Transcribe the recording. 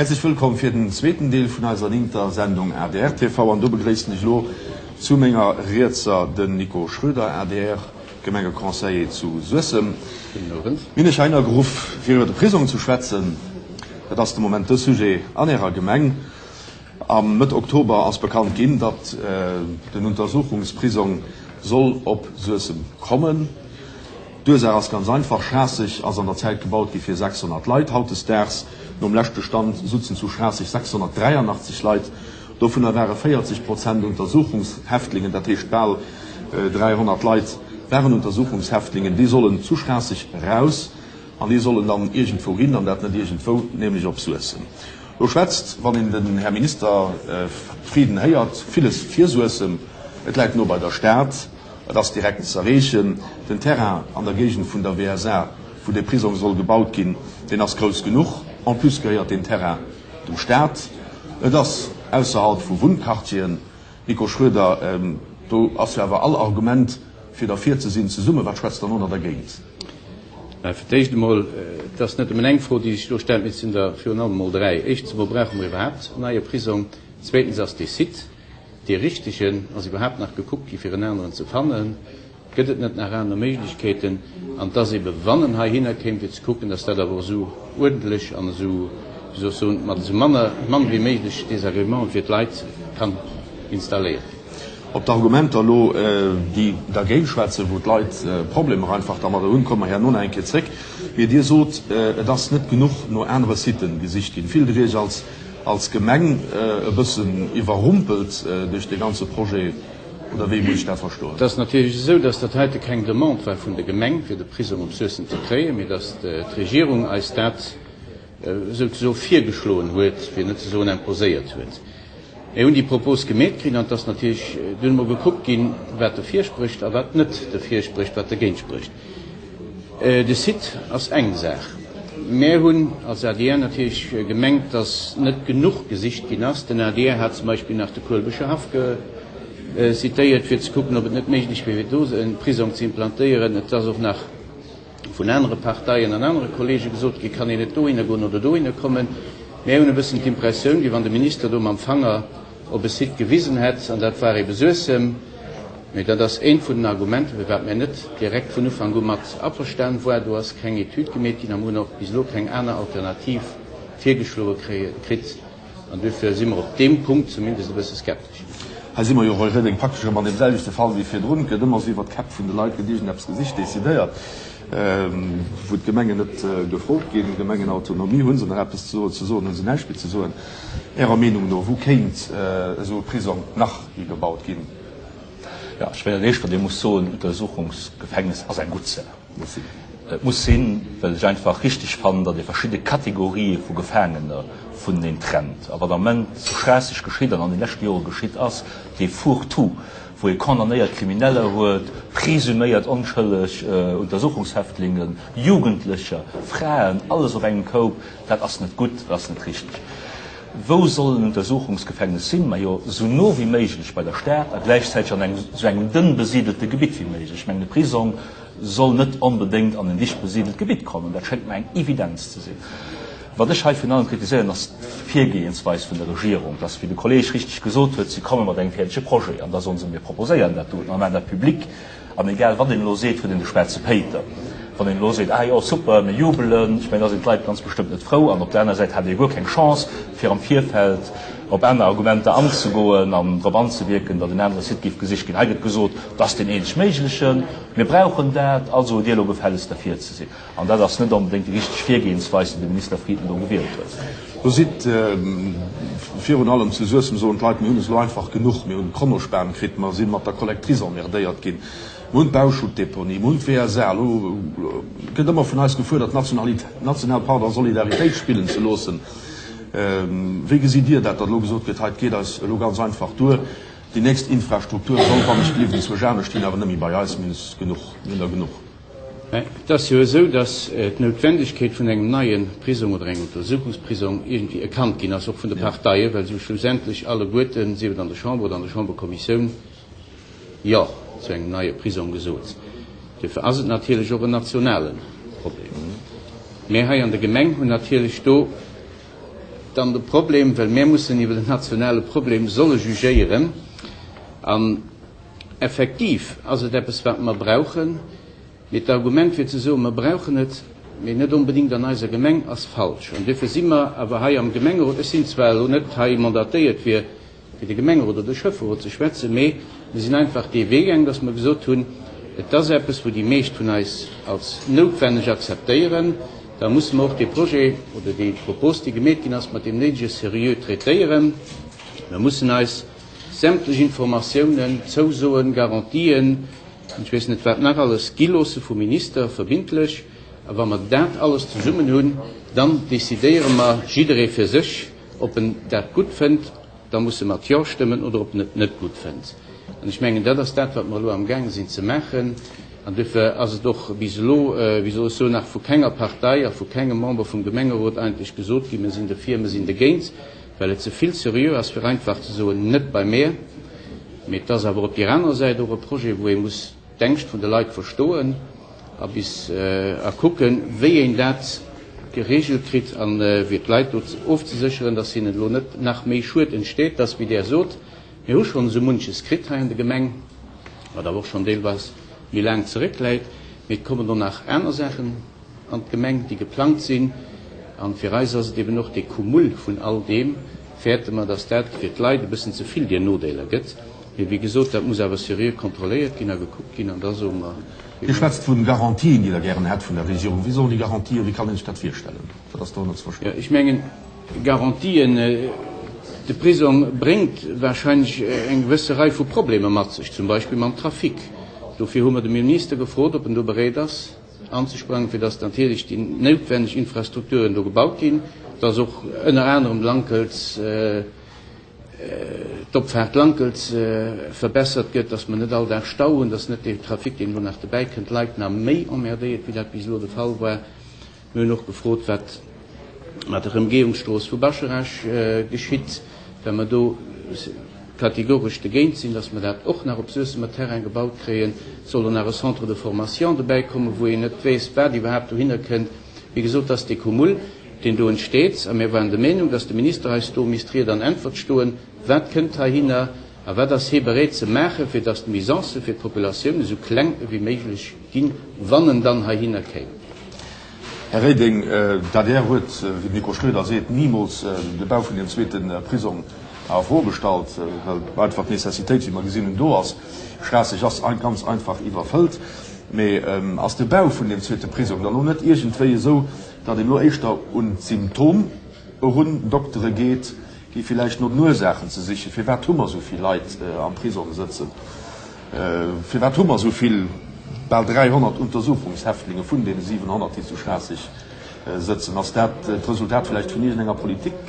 Häerzlech wëllkomm fir den zweeten Deel vun eiser néngter Sendung adr TV. An do begréissen ech elo zu menger Rietser den Nico Schröder, adr Gemengeconseiller zu Suessem. Gudden Owend. Mir hunn iech heihinner geruff fir iwwer de Prisong ze schwätzen. Dat ass de Moment de Sujet an ärer Gemeng. Am Mëtt Oktober ass bekannt ginn, datt den Untersuchungsprisong soll op Suessem kommen. D'Ursaach ass ganz einfach, Schraasseg ass an der Zäit gebaut gi fir 600 Leit. Hautdesdaags, nom leschte Stand, sutzen zu Schraasseg 683 Leit. Dovunner ware 40 Prozent Untersuchungshäftlingen, dat heescht bal 300 Leit waren Untersuchungshäftlingen. Déi sollen zu Schraasseg raus an déi sollen dann iergendwou hin, an dat net iergendwou, nämlech op Suessem. Lo schwätzt, wann een den Här Minister Frieden héiert, villes fir Suessem. Et läit no bei der Stad, et ass direkt z'erreechen. Den Terrain an der Géigend vun der WSA, wou dee Prisong soll gebaut ginn, deen ass grouss genuch. En plus gehéiert deen Terrain dem Staat. Et ass ausserhalb vu Wunnquartieren. Nico Schroeder, do ass jo awer all Argument fir derfir ze sinn zesummen. Wat schwätzt dann elo nach dergéint? Mä fir d'éischt emol, et ass net nëmmen eng Fro, déi sech do stellt, mee et sinn der virun allem emol dräi. Éischtens emol, Brauche mer iwwerhaapt en neie Prisong? Zweetens, ass dee Site dee richtegen? Ass iwwerhaapt nach gekuckt gi fir en aneren ze fannen? Gëtt et net nach aner Méiglechkeeten? An et ass ebe, wann en heihinner kéim, fir ze kucken, dass dat awer och esou uerdentlech an esou, wéi soll ech soen, mat esou manner, mann wéi méiglech Désagrémenten fir d'Leit kann installéiert ginn. Op d'Argumenter elo, déi dergéint schwätzen, wou d'Leit Problemer einfach dermadder hunn, komme mer herno nach eng Kéier zréck. Mee Dir sot, et ass net genuch no anere Siten gesicht ginn. Fillt Der Iech als, als Gemeng e bëssen iwwerrumpelt duerch dee ganze Projet? Oder wéi muss ech dat verstoen? Et ass natierlech esou, dass dat heite keng Demande war vun der Gemeng, fir de Prisong op Suessem ze kréien, mee dass d'Regierung eis dat souzesoe virgeschloen huet, fir net ze soen imposéiert huet. Mir hunn déi Propos gemeet kritt an et ass natierlech dunn emol gekuckt ginn, wat derfir sprécht a wat net derfir sprécht, wat dergéint sprécht. De Site ass eng Saach. Mär hunn als adr natierlech gemengt, dass net genuch gesicht ginn ass. Den adr hat zum Beispill nach de Kuelbecher Haff citéiert, fir ze kucken, ob et net méiglech wier, fir do e Prisong ze implantéieren. Et ass och nach vun anere Parteien an anere Kollege gesot ginn, kann een net dohinner goen oder dohinner kommen. Mär hunn e bëssen d'Impressioun, wéi wann de Minister do mam Fanger op e Site gewisen hätt, an dat war ebe Suessem. Mee dat ass eent vun den Argumenten, firwat mär net direkt vun Ufank u mat averstan war. Do ass keng Etüd gemeet ginn a mir hunn och bis elo keng aner Alternativ virgeschloe kritt. An duerfir si mer op deem Punkt zumindest e bësse skeptesch. Hei si mer jo, Roy Reding, praktesch erëm an deem selwechte Fall wéi virdrun. Et gëtt ëmmer esou iwwert d'Käpp vun de Leit gëtt iergendeppes gesicht, decidéiert, wou d'Gemengen net gefrot ginn. Gemengenautonomie, hu se nach eppes ze soen, hu se näischt méi ze soen? Ärer Meenung no, wou kéint esou e Prisong nach higebaut ginn? Jo, ech wéll als Éischt, wat ee muss soen, Untersuchungsgefängnis ass eng gutt Saach. Muss sinn. Et muss sinn, well ech einfach richtig fannen, datt ee verschidde Kategorië vu Gefaangener vuneneen trennt. A wat am Moment zu Schraasseg geschitt an an de leschte Jore geschitt ass, dee Fourre-tout, wou ee condamnéiert Krimineller huet, presuméiert onschëlleg Untersuchungshäftlingen, Jugendlecher, Fraen, alles op engem Koup, dat ass net gutt, dat ass net richtig. Wou soll en Untersuchungsgefängnis sinn? Majo, esou no wéi méiglech bei der Stad a gläichzäiteg an engem esou engem dënn besiedelte Gebitt wéi méiglech. Ech mengen, e Prisong soll net onbedéngt an en dicht besidelt Gebitt kommen. Dat schéngt mer eng Evidenz ze sinn. Wat ech hei virun allem kritiséieren, ass d'Virgehensweis vun der Regierung, dass, wéi de Kolleeg richteg gesot huet, si komme mat engem fäerdege Projet an da soen se, mir proposéieren dat do a maachen dat public. An egal wat een elo seet, huet een de schwaarze Péiter. Wann een elo seet, ah jo, super, mir jubelen, ech mengen, da sinn d'Leit ganz bestëmmt net frou. An op der aner Säit hat ee jo guer keng Chance, fir am Virfeld op aner Argumenter anzegoen an drop anzewierken, datt en anere Site géif gesicht ginn. Hei gëtt gesot, dat ass deen eenzeg méiglechen, mir brauchen dat, also hutt Dir elo gefällegst derfir ze sinn. An dat ass net onbedéngt déi richteg Virgehensweis, déi de Minister Frieden do gewielt huet. Do sidd virun allem zu Suessem, soen d'Leit, mir hunn es elo einfach genuch, mir hunn d'Chronospan kritt, mer si mat der Collectrice emmerdéiert ginn, mer hunn d'Bauschuttdeponie, mer hunn d'WSA, elo gëtt ëmmer vun eis gefuerdert, national, pardon, Solidaritéit spillen ze loossen. Wéi gesitt Dir dat, datt elo gesot gëtt, hei, et geet eis elo ganz einfach duer, déi nächst Infrastruktur soll, wann ech gelift, enzwousch anescht ginn, awer net méi bei eis, mir hunn es genuch, mir hunn der genuch. Et ass jo esou, datt d'Noutwendegkeet vun engem neie Prisong oder engem Untersuchungsprisong iergendwéi erkannt ginn ass, och vun de Parteien, well se hu schlussendlech alleguerten, sief et an der Chamber oder an der Chamberkommissioun, Jo zu engem neie Prisong gesot. Duerfir ass et natierlech och en nationale Problem. Mir hei an der Gemeng hunn natierlech do. dann de Problem, well mir mussen iwwer den nationale Problem solle jugéieren. An effektiv ass et eppes, wat mer brauchen. Mee d'Argument fir ze soen, mer brauchen et, mee net onbedéngt an eiser Gemeng, ass falsch. An duerfir si mer awer hei am Gemengerot, ech sinn zwar elo net hei mandatéiert fir fir de Gemengerot oder de Schäfferot ze schwätzen, mee mir sinn einfach dee Wee gaangen, dass mer gesot hunn, et ass eppes, wou déi meescht vun eis als noutwenneg akzeptéieren, da musse mer och dee Projet oder déi Propos, déi gemeet ginn ass, mat deem néidege Seriö traitéieren. Mer mussen eis sämtlech Informatiounen, Zousoen, Garantien, an ech weess net wat nach alles, gi loosse vum Minister, verbindlech. A wa mer dat alles zesummen hunn, dann decidéiere mer, jidderee fir sech, ob en dat gutt fënnt, da muss e mat Jo stëmmen, oder ob en et net gutt fënnt. An ech mengen, dat ass dat, wat mer elo amgaange sinn ze maachen. An duerfir ass et och bis elo, wéi soll ech soen, nach vu kenger Partei a vu kengem Member vum Gemengerot eigentlech gesot ginn, mir sinn derfir, mir sinn dergéint, well et ze vill seriö ass, fir einfach ze soen, net bei mir. Mee et ass awer op deer anerer Säit och e Projet, wou ee muss d'Ängscht vun de Leit verstoen a bis a kucken, wéi een dat geregelt kritt a fir d'Leit do ofzesécheren, dass hinnen elo net nach méi Schued entsteet. Dass, wéi Der sot, mir hu schonn esou munches kritt hei an der Gemeng, wat awer och schonn deelweis méi laang zeréckläit, mee et kommen och nach aner Saachen an d'Gemeng, déi geplangt sinn. A fir eis ass et eben och dee Cumul vun all deem, fäerte mer, dass dat fir d'Leit e bëssen ze vill dir Nodeeler gëtt. Mee wéi gesot, dat muss awer seriö kontrolléiert ginn a gekuckt ginn an da soe mer. Dir schwätzt vu Garantien, déi Der gären hätt vun der Regierung. Wéi sollen déi Garantien, wéi kann een sech dat virstellen? Wat ass dorënner ze verstoen? Jo, ech mengen, Garantien, de Prisong bréngt wahrscheinlech eng gewësse Rei vu Problemer mat sech, zum Beispill mam Trafic. Dofir hu mer de Minister gefrot, ob en do bereet ass anzesprangen, fir dass natierlech déi noutwenneg Infrastrukturen do gebaut ginn, dass och ënner anerem Lankels, d'Opfaart Lankels verbessert gëtt, dass mer net all Dag Stau hunn, dass net dee Trafic, deen elo nach dobäi kënnt, d'Leit nach méi emmerdéiert, wéi dat bis elo de Fall war. Mir hunn och gefrot, wat mat der Ëmgehungsstrooss vu Bascharage geschitt, well mer do kategoresch dogéint sinn, dass mer dat och nach op Suessemer Terrain gebaut kréien. Et soll och nach e Centre de formation dobäi kommen, wou een net weess, wat iwwerhaapt dohinner kënnt. Wéi gesot, ass dee Cumul, deen do entsteet, a mir waren der Meenung, dass de Minister eis do misst Ried an Äntwert stoen, Wat kënnt heihinner a wat ass hie bereet ze maachen, fir dass d'Nuisancë fir d'Populatioun esou kleng ewéi méiglech ginn, wann en dann heihinner kéim? Här Reding, d'ADR huet, wéi den Nico Schroeder seet, nimools de Bau vun deem zweete Prisong a Fro gestallt, well einfach d'Necessitéit, wéi mer gesinn hunn, do ass. Schraasseg ass ganz einfach iwwerfëllt. Mee ass de Bau vun deem zweete Prisong dann elo net iergendwéi esou, datt een elo éischter un d'Symptom erun doktere geet, wéi villäicht no den Ursaachen ze sichen? Firwat hu mer esou vill Leit am Prisong sëtzen? Firwat hu mer esou vill, bal 300 Untersuchungshäftlinge vun deene 700, déi zu Schraasseg sëtzen? Ass dat d'Resultat villäicht vun iergendenger Politik?